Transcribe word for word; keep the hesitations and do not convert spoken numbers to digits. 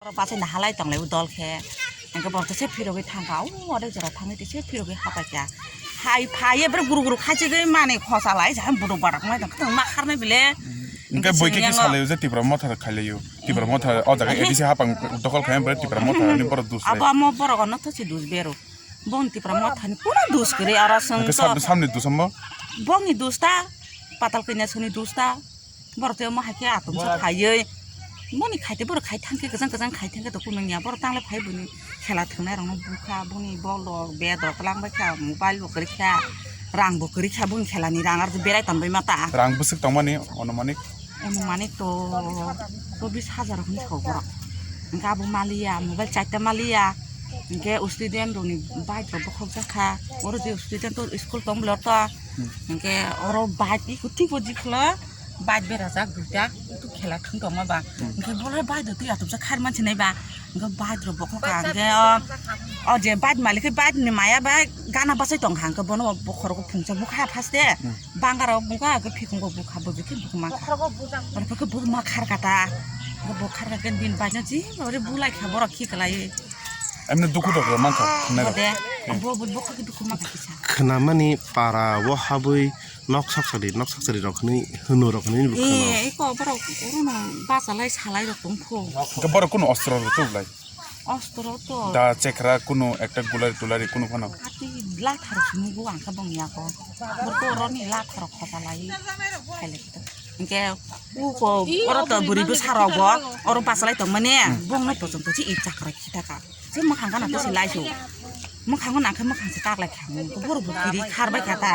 Oro bachai na halai tonglai o dol khe. Hingke borok tese phirogwi thangkha, o ode jora thangwi tese phirogwi hapaikha. Hai phaiye bre guru guru khachigwi mani khosalai, jaham buduk barak mai tong, khwtwng ma kharnai bile. Hingke Hingke boikhe sini khe yango. Salai o je Tipra Motha khailai o. Tipra Motha o jaga Ehe. A D C hapang dokol khaiyang bre Tipra Motha ni borok dus Abo lai. Amo borok no to si dus bero. Boni Tipra Motha ni kuno dus kwrwi aro swng Hingke to. Sam-, samni dus amo? Boni dus ta, Patal Kanya soni dus ta. Borok tei omo hai khe atomsa phaiwi. Boni khai tei borok khai thang khe kwchang kwchang khai thang khe to kunung ya. Borok tangle phai boni khela thwngnai rokno bukha, boni bol rok, bat rok twlang bai kha, mobile bo kwrwi kha, rang bo kwrwi kha, boni khela ni rang aro berai tonbai ma ta. Rang bwswk tongmani onumanik? Onumanik to chobbish hajar hwn thok borok. Hingke abo maliya, mobile charta maliya. Hingke student rokni bike rok bokhok jak kha. Oro je student to school tong bwlai to. Hmm. Hingke oro bike iko twibo jikhwla. Bike berajak duita, tu khela thung tongma ba. Hmm. Hingke bolai bike do twi atubjak khair mansinai ba. Hingke bike rok bokhok kha, hingke o, o je bike malik khe bike ni maya bai gana bachai tong kha, hingke bono bokhorok phungsa bukha phaste. Hmm. Bangaro bukha, hingke phikungo bukha, bujui khe bukma kha. Bokhorok bujang. Bokhorok bukma khar kata. Hingke bokhar kha khe din bike no ji ore bulai kha borok khiklai. Emni dukhu rok mankha, nai rok. Bode, bo, bo, bo khe dukhu mankha kisa. Khwnamani para o habwi nok saksari, nok saksari rok hwnwi hwno rok hwnwi bo khwno. Eh, eko borok orono bachalai salai rok tongkho. Hwnkhe borok kunu ostro rok chuklai? Ostro to. Da chekra kunu ekta gulari tulari kunu phano? Hati lathar sumugo angkha bongni ako. Borok oroni lathar khotalai. Khailai to. Hwnkhe uko oro to bwrwi bwsa rok bo oro bachalai tongmani. Hmm. Bongno pochom to chi i chakra khitaka. Se mwkhang gana to se laisu. Mwkhango nangkhe mwkhang se taklai kha. Borok bo kiri kharbai kha ta.